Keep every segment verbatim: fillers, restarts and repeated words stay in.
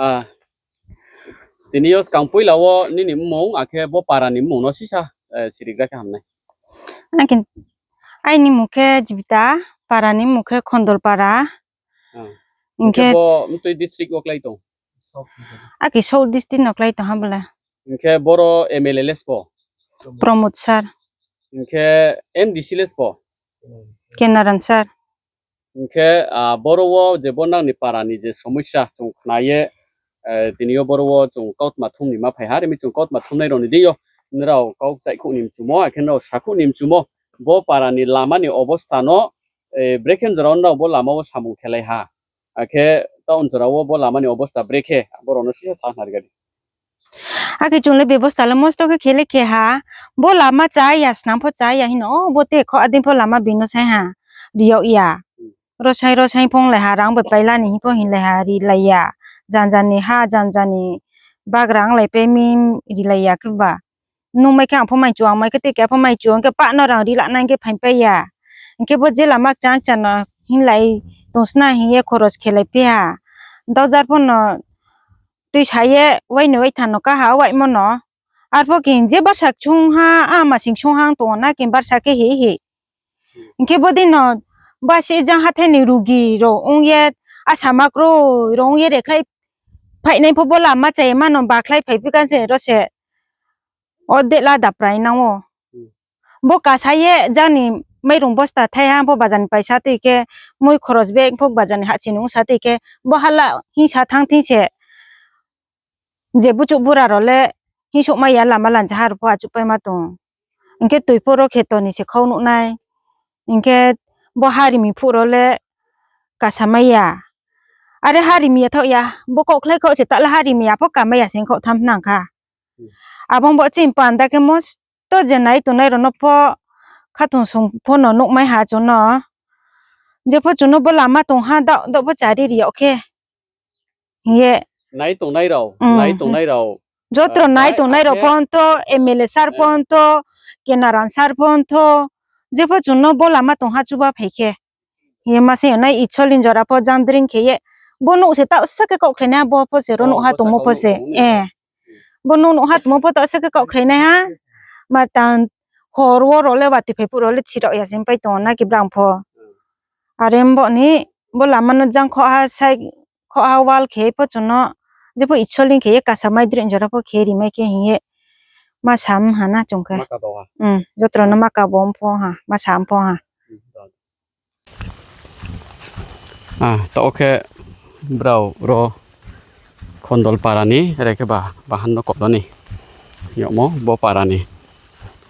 Ah, tini yo skang poila wo nini mmung, akhe bo para ni mmung no sisa, eh, sirigra khe hamnai. Akhe aini mmung khe Jibita, para ni mmung khe Khondol para. Ah. Hing khe bo mtui district wo klái tong? Akhe South district no klái tong ha bole. Hing khe boro M L A le sbo? Pramod sir. Hing khe M D C le sbo? Kenaran sir. Hing khe, ah, boro wo je bo nang ni para ni je somosya chung khna ye, eh, tini yo boro wo chung kautma thum ni ma phai ha, rimi chung kautma thumnai rao ni deing yo, nrao kau kchaihkhouh ni mchumo, akhe nrao sakhouh ni mchumo, bo para ni lama ni obosta no, eh, brekhe jora wo nrao bo lama wo samung khelai ha, akhe town jora wo bo lama ni obosta brekhe, abo rao no sisa sa khnari ga di. Akhe chung le bebosta le mosto khe khe le khe ha, bo lama chá ya, snam pho chá ya hino, o bo te kho adin pho lama bino sai ha, ri yag ya. Rosai rosai phonglai ha, rang bai paila ni hing pho hinglai ha, rilai ya. Janja ni ha, janja ni bagra onglai pai mi rilai ya khe ba. Nung mai khe ang pho mai chu, ang mai khe tei khe pho mai chu, hing khe pah no rang ri la nai hing khe phaingpai ya. Hing khe bo je lama kchang kchang no hinglai tongsna hing ye khoros khelai phi ha. Daujar pho no tuisa ye wai ni wai tha no ká ha, waimo no. Arpho khe je barsa ksung ha, a masing ksung ha tong na khe barsa khe hi hi. Hing khe bodei no basi jang hathái ni rugi rao ong ye, asama kroi rao ong ye rekhlai phainai pho bo lama chá ye ma no bakhlai phaiphi kha se ro se. O dela daprai nang ou. Bo kasa ye jang ni mairung bosta thai ha pho bazar ni paisa tui khe, mui khoros bag pho bazar ni hahchi nung sa tui khe, bo hala hingsa thanng thing se. Je buchuh bura rao le hingsouhmai ya lama lanjaha rao pho achouhpaima tong. Hing khe tui pho ro kheto ni se khau nuh nai. Hing khe bo ha rimi phuh rao le kasamai ya. Are ha rimi ya thaoh ya, bo kaukhlai khaoh se ta le ha rimi ya pho kamai ya se khaoh tham nang kha. Abo bo chini panda khe mosto je nai tongnai rao no pho khathung sung pho no nuhmai ha chung no. Jepho chung no bo lama tong ha, daoh daoh pho chari ri yag khe. Hing ye. Nai tongnai rao, nai tongnai rao. Jotro nai tongnai rao pho ntho, M L A sir pho ntho, Kenaran sir pho ntho. Jepho chung no bo lama tong ha chuba phai khe. Hing ye ma se nai Icholin jora pho jang dring khe ye. Bo nouh se taohsa khe kaukhlai nai ha, bo pho se ro nouh ha tongmo pho se. Bo nouh nouh ha tongmo pho taohsa khe kaukhlai nai ha. Ma tang hor wo rao le watoi phai phuh rao le chirao ya se pai tong na khe brang pho. Are bo ni, bo lama no jang khoh ha wall khe pho chung no, jepho Icholin khe ye kasamai dring jora pho khe rimai khe hing ye. Ma sam ha na chung khe. Jotro no ma kabo pho ha, ma sam pho ha. Ah, taoh khe brao ro Khondol para ni, are khe ba, bahan no kolo ni. Yagmo bo para ni.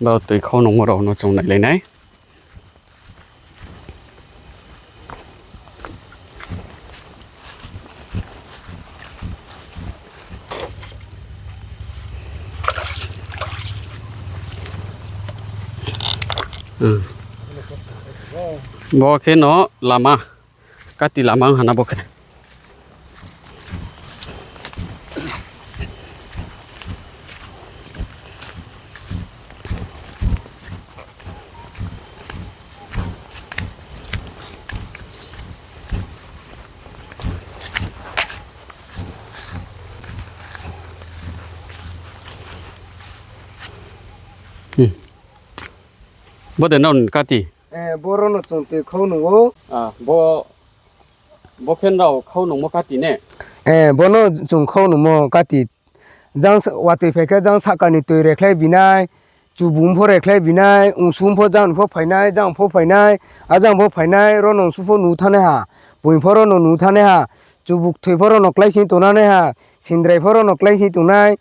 Brao toi khau nungmo rao no chung nailai nai. Bo khe no lama, kati lama ong ha na bo khe. Bo de nrao ni kati? Boro no chung toi khau nung ou. Bo khe nrao khau nungmo kati ne? Bo no chung khau nungmo kati. Watoi phai khe jang sahka ni toi rekhlai bi nai, chubung pho rekhlai bi nai, ungsu pho jang pho phai nai, jang pho phai nai, a jang pho phai nai, ro no ungsu pho nu thanngnai ha, poing pho ro no nu thanngnai ha, chubuk thoi pho ro no kláising tongnanai ha, sindrai pho ro no kláising tongnai,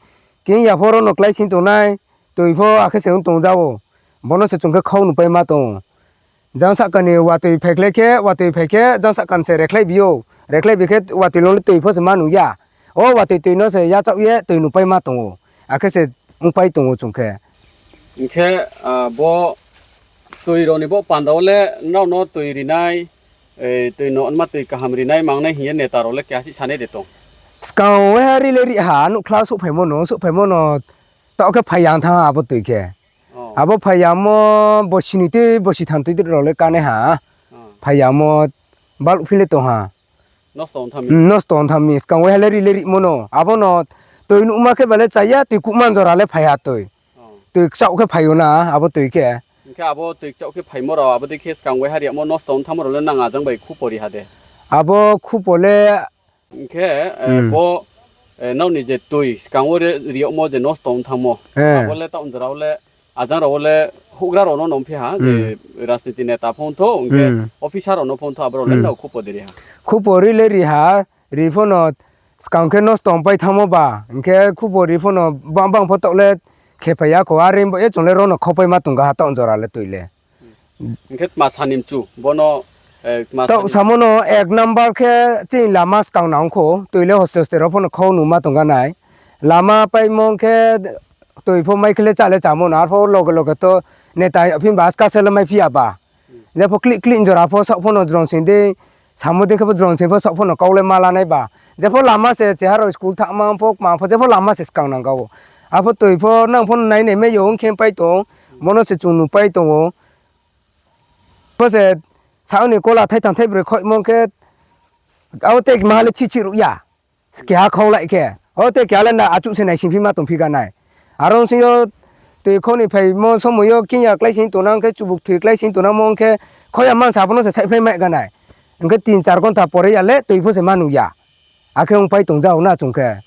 kengya pho ro no kláising tongnai, toi pho akhe se ong tong ja ou. Bo no se chung khe khau nuhpaima tong ou. Jang sahka ni watoi phaikhlai khe, watoi phai khe, jang sahka ni se rekhlai bi ou. Rekhlai bi khe watoi no le toi pho se ma nung ya. O watoi toi no se yachaoh ye toi nuhpaima tong ou. Akhe se ongpai tong ou chung khe. Hing khe, bo toi rao ni bo panda wo le nrao no toi rinai, toi no nma toi kaham rinai mangnai hing ye neta rao le keha si sanai de tong? Skang wo ha ri le ri ha, nouhkhla souhphaimo no, souhphaimo no, taoh khe phai ya thanng ha abo toi khe. Abo phai yamo bosi ni tui, bosi tham tui rao le kánai ha. Phai yamo baluh phi le tong ha. Nosto ong thanng mi. Skang waiha le ri le rimo no. Abo no toi nuhma khe ba le chaya, toi kuhman jora le phai ha toi. Toi kchaoh khe phai ou na, abo toi khe. Hing khe abo toi kchaoh khe phaimo rao, abo dei khe skang waiha ri yagmo nosto ong thanngmo rao le nang ajang bai khupo ri ha de? Abo khupo le Hing khe, bo, nrao ni je toi skang wo ri yagmo je nosto ong thanngmo, abo le taoh jora wo le, ajang rao wo le houhgra rao no nung phi ha, je rajniti neta pho ong thou, hing khe officer rao no pho ong thou, abo rao le nrao khupo de ri ha? Khupo ri le ri ha, ri pho no skang khe nosto ongpai thanngmo ba, hing khe khupo ri pho no bang bang pho taoh le khe phai ya kho, are bo ye chung le ro no khaupaima tong ga ha taoh jora le toi le. Hing khe tma sa ni mchu, bo no, taoh samo no ek number khe chini lama skang nang kho, toi le hoste hoste rao pho no khau numa tong ga nai. Lama paimo khe toi pho mai khe le chá le chámo no, arpho loge loge to neta phi ba aska se le mai phi ya ba. Jepho klih klih jora pho saoh pho no jronsing dei, samo dei khe pho jronsing pho saoh pho no kau le ma la nai ba. Jepho lama se cheha rao school thanngma pho kma pho jepho lama se skang nang ga ou. Arpho toi pho nang pho no nai nai mai yo ong khe pai tong, bo no se chung nupai tong ou. Bo se saoh ni kola thaitham thaibroi khoihmo khe, abo te maha le chih chih ruh ya. Keha khaulai khe. O te keha le na achuh se naising phi ma tong phi ga nai. Aro sing yo toi khau ni phaimo somoi yo kingya klái sing tongnang khe, chubuk thoi klái sing tongnangmo ong khe, khau ya mansa abo no se saihphlai mai ga nai. Hing khe tin char ghonta pore ya le toi pho se ma nuh ya. Akhe ongpai tong ja ou na chung khe.